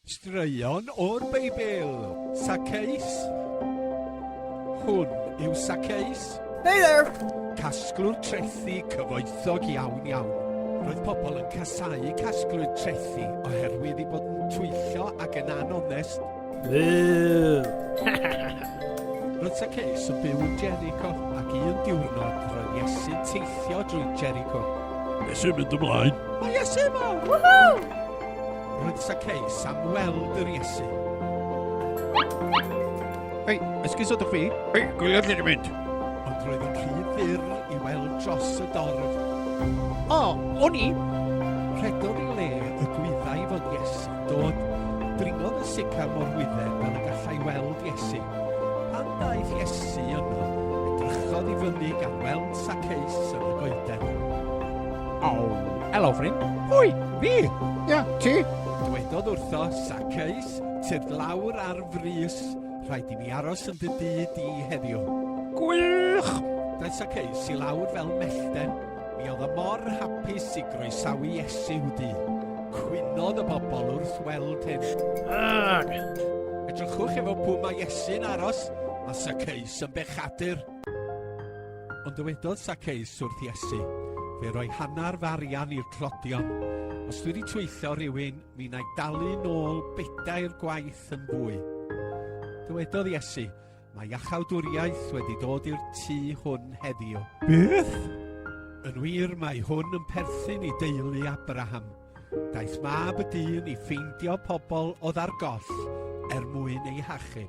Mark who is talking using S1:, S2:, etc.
S1: Straeon o'r Beibl! Saceus! Hwn yw Saceus.
S2: Hey there!
S1: Casglwr trethi cyfoethog iawn iawn. Roedd pobl yn casáu casglwyr trethi oherwydd eu bod yn twyllo ac yn anonest. Roedd Saceus yn byw yn Jericho ac un diwrnod roedd Iesu'n teithio drwy Jericho.
S3: Be sy'n mynd ymlaen?
S1: Mae Iesu yma!
S2: Woohoo!
S1: Roedd Saceus am weld yr Iesu.
S4: Hei, esgusodwch fi.
S3: Hei, gwylio lle dwi'n mynd.
S1: Ond roedd yn rhy fyr i weld dros y dorf.
S4: O, o'n i!
S1: Rhedodd i le y gwyddai fod Iesu'n dod. Dringodd y sycamor wydden fel y gallai weld Iesu. Pan ddaeth Iesu yno, edrychodd i fyny gan weld Saceus yn y goeden.
S4: O, helo ffrind. Pwy? Fi? Ia, ti?
S1: Dwedodd wrtho, Saceus, tyrd lawr ar frys, rhaid i mi aros yn dy dŷ di heddiw.
S4: Gwych!
S1: Daeth Saceus i lawr fel mellten. Mi oedd o mor hapus i groesawu Iesu i'w dŷ. Cwynodd y bobl wrth weld hyn.
S3: Ag!
S1: Edrychwch efo pwy mae Iesu'n aros, mae Saceus yn bechadur. Ond dywedodd Saceus wrth Iesu, Fe roi hanner f'arian i'r tlodion. Os dwi wedi twyllo rhywun, mi wna i dalu nôl bedair gwaith yn fwy. Dywedodd Iesu, Mae iachawdwriaeth wedi dod i'r tŷ hwn heddiw.
S4: Beth?
S1: Yn wir, mae hwn yn perthyn i deulu Abraham. Daeth mab y dyn i ffeindio pobl oedd ar goll er mwyn eu hachub.